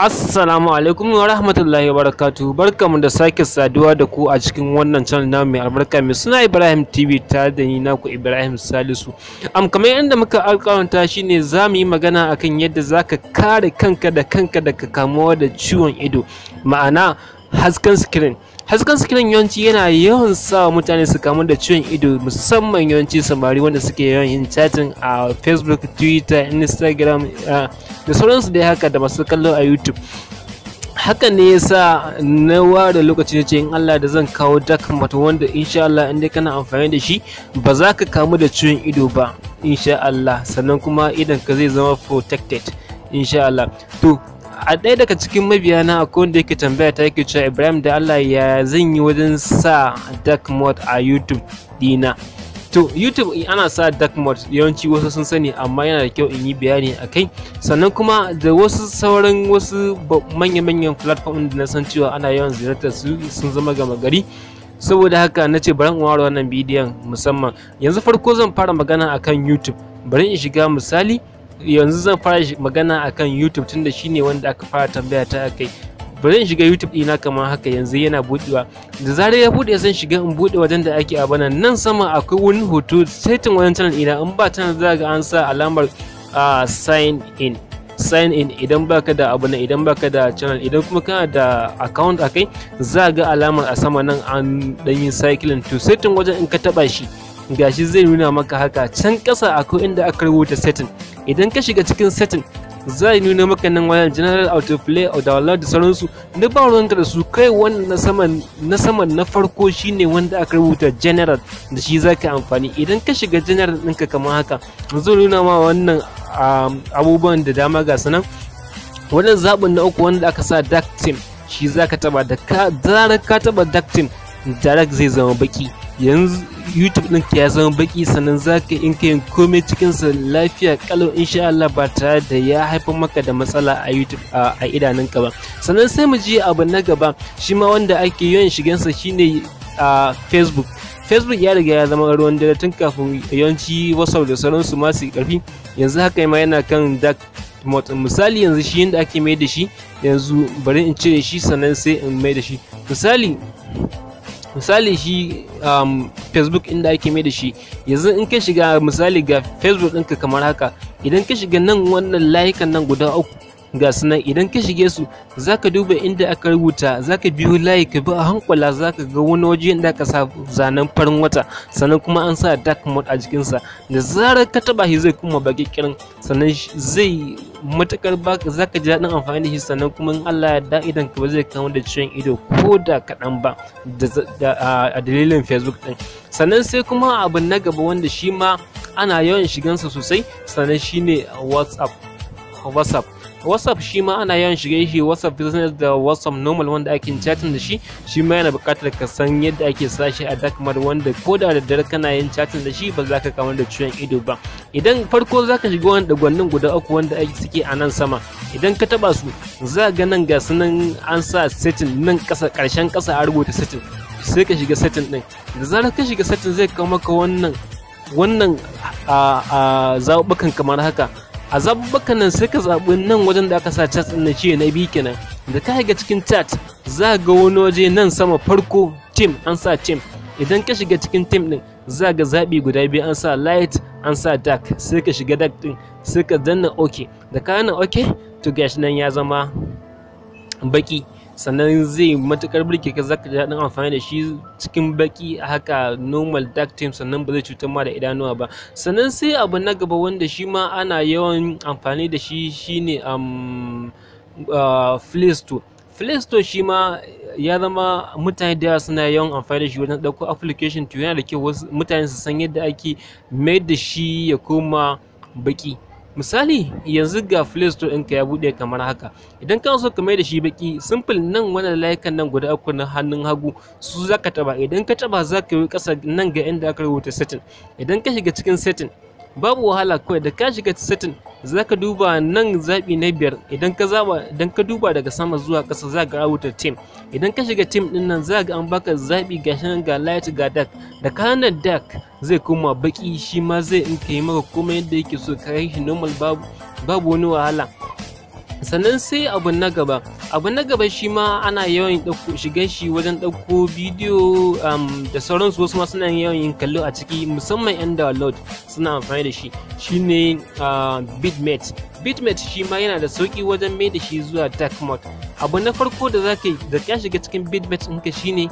Assalamu alaikum wa rahmatullahi wa barakatuhu. Barkamu da sake saduwa da ku a cikin wannan channel na mai albarka mai suna Ibrahim TV, tare da ni naku Ibrahim Salisu. Kamar yadda muka alƙawarta, shine za mu yi magana akan yadda zaka kare kanka da kanka daga kamuwa da ciwon ido, ma'ana hasken screen. Hasken screen yawanci yana yawan sa mutane su kamu da ciwon ido, musamman yawanci samari wanda suke yawan yin chatting a Facebook, Twitter, Instagram da sauransu dai haka, da masu kallo a YouTube. Hakan ne yasa na ware lokaci na ce in Allah da zan kawo dark mode, wanda insha Allah in dai kana amfani da shi ba za ka kamu da ciwon ido ba insha Allah, sannan kuma idon ka zai zama protected insha Allah. To, a ɗaya daga cikin mabiyana akwai wanda yake tambaya ta, yake cewa, "Ibrahim, da Allah ya zan yi wajen sa dark mode a YouTube dina?" To, YouTube ana sa dark mode, yawanci wasu sun sani, amma yana da kyau in yi bayani a kai, sannan kuma da wasu sauran wasu manya-manyan platform da na san cewa ana yawan ziyartar su, sun zama gama gari. Saboda haka na ce bari in ware wannan bidiyon musamman. Yanzu farko zan fara magana akan YouTube. Bari in shiga. Misali, yanzu zan fara magana akan YouTube tunda shine wanda aka fara tambaya ta akai. Bari in shiga YouTube ɗina kamar haka. Yanzu yana buɗewa. Da zarar ya buɗe, zan shiga in buɗe wajen da ake abana nan. Sama akwai wani hoto setting wajen channel ɗina. In ba channel, za ga an sa alamar sign in, sign in idan baka da abu idan baka da channel. Idan kuma kana da account akai, za ga alamar a sama nan an dan yi circling. To, setting wajen in ka taba shi, gashi zai nuna maka haka. Can ƙasa akwai inda aka rubuta setting. Idan ka shiga cikin setting, zai nuna maka nan wajen general, autoplay, download da sauransu. Na ba ruwanka da su kai. Wannan na saman na farko shine wanda aka rubuta general, da shi zaka amfani. Idan ka shiga general ɗinka kamar haka, zai nuna ma wannan abubuwan da dama, ga sanan. Wannan zaɓin na uku wanda aka sa dark theme, shi zaka taba. Da ka zarar ka taba dark theme, direct zai zama baki. Yanzu YouTube ɗinka ya zama baki, sannan zaka in ka yin komai cikinsa lafiya kalau insha Allah, ba tare da ya haifar maka da matsala a YouTube a idanunka ba. Sannan sai mu je abu na gaba, shi ma wanda ake yawan shigansa, shine a Facebook. Facebook ya riga ya zama ruwan dare tun kafin yawanci WhatsApp da sauransu masu karfi. Yanzu haka ma yana kan dark mode. Misali, yanzu shi yanda ake mai da shi, yanzu bari in cire shi, sannan sai in mai da shi. Misali, shi Facebook inda ake mai da shi yanzu, in ka shiga, misali ga Facebook ɗinka kamar haka, idan ka shiga nan, wannan layukan nan guda uku ga su nan, idan ka shige su, zaka duba inda aka rubuta, zaka biyo layi, ka bi a hankula, zaka ga wani waje inda aka sa zanen farin wata, sannan kuma an sa dark mode a jikinsa. Da zarar ka taba shi, zai kuma baki kirin, sannan zai matukar baka, zaka ji daɗin amfani da shi, sannan kuma in Allah ya da idan ka ba zai kama da ciwon ido ko da kaɗan ba a dalilin Facebook ɗin. Sannan sai kuma abu na gaba wanda shi ma ana yawan shigansa sosai, sannan shine WhatsApp. WhatsApp shi ma ana yawan shiga shi, WhatsApp Business da WhatsApp normal wanda ake chatting da shi. Shi ma yana buƙatar ka san yadda ake sa shi a dark mode, wanda ko da daddare kana yin chatting da shi ba za ka kamar da ciwon ido ba. Idan farko za ka shiga wani dagwannin guda uku wanda ake suke a nan sama, idan ka taba su, za ga nan ga su nan an sa setting. Nan ƙasa, ƙarshen ƙasa, a rubuta setting. Sai ka shiga setting din. Da zarar ka shiga setting, zai kawo maka wannan a zaɓuɓɓukan kamar haka. A zaɓuɓɓukan nan, sai ka zaɓi nan wajen da aka sa chat ɗin nan, shi na biyu kenan. Da ka shiga cikin chat, za ga wani waje nan sama farko theme, an sa theme. Idan ka shiga cikin theme ɗin, za ga zaɓi guda biyu, an sa light, an sa dark. Sai ka shiga dark ɗin, sai ka danna OK. Da ka danna OK, to gashi nan ya zama baki, sannan zai matukar burge ka, zaka ji daɗin amfani da shi cikin baki haka, normal dark theme, sannan ba zai cutar ma da idanuwa ba. Sannan sai abu na gaba wanda shi ma ana yawan amfani da shi, shine Play Store. Play Store shi ma ya zama mutane da yawa suna yawan amfani da shi wajen ɗauko application. To, yana da kyau wasu mutane su san yadda ake mayar da shi ya koma baki. Misali, yanzu ga Play Store ɗinka ya buɗe kamar haka. Idan kana so ka mai da shi baki, simple, nan wannan layukan nan guda uku na hannun hagu su zaka taɓa. Idan ka taɓa, zaka yi ƙasa nan, ga inda aka rubuta setting. Idan ka shiga cikin setting, babu wahala, kawai da ka shiga setting, zaka duba nan zaɓi na biyar. Idan ka zaba, idan ka duba daga sama zuwa ƙasa, za ga rubuta theme. Idan ka shiga theme ɗin nan, za ga an baka zaɓi, gashi nan, ga light, ga dark. Da ka na dark, zai koma baki. Shi ma zai in ka yi maka komai yadda yake so, ka yi shi normal, babu wani wahala. Sannan sai abu na gaba. Abu na gaba shi ma ana yawan ɗauko shigan shi wajen ɗauko bidiyo da sauransu. Wasu ma suna yawan yin kallo a ciki, musamman 'yan download suna amfani da shi, shine Vidmate. Vidmate shi ma yana da sauki wajen mai da shi zuwa dark mode. Abu na farko da za ka yi da ka shiga cikin Vidmate ɗinka shine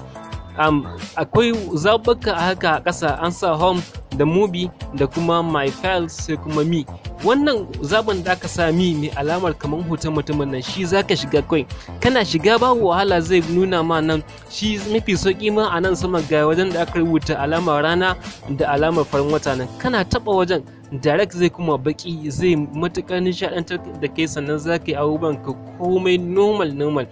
akwai zaɓuɓɓuka a haka a ƙasa, an sa home da movie da kuma my files, sai kuma me. Wannan zaɓin da aka sa me mai alamar kamar hoton mutumin nan, shi zaka shiga kai. Kana shiga, babu wahala, zai nuna ma nan. Shi mafi sauƙi ma, a nan sama ga wajen da aka rubuta alamar rana da alamar farin wata nan. Kana taɓa wajen, direct zai kuma baki, zai matuƙar nishaɗantar da kai. Sannan za ka yi abubuwan ka komai normal normal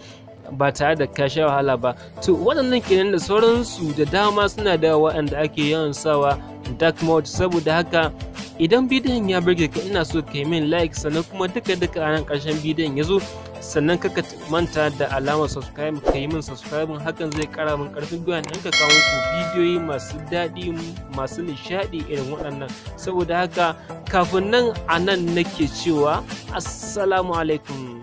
ba tare da ka sha wahala ba. To, waɗannan kenan, da sauransu da dama suna da waɗanda ake yawan sawa dark mode. Saboda haka, idan bidiyon ya burge ka, ina so ka yi min like. Sannan kuma duka duka a nan ƙarshen bidiyon ya zo. Sannan kaka manta da alamar subscribe, ka yi min subscribe. Hakan zai kara min karfin gwiwa in ka kawo muku bidiyoyi masu daɗi, masu nishaɗi irin waɗannan. Saboda haka, kafin nan, a nan nake cewa assalamu alaikum.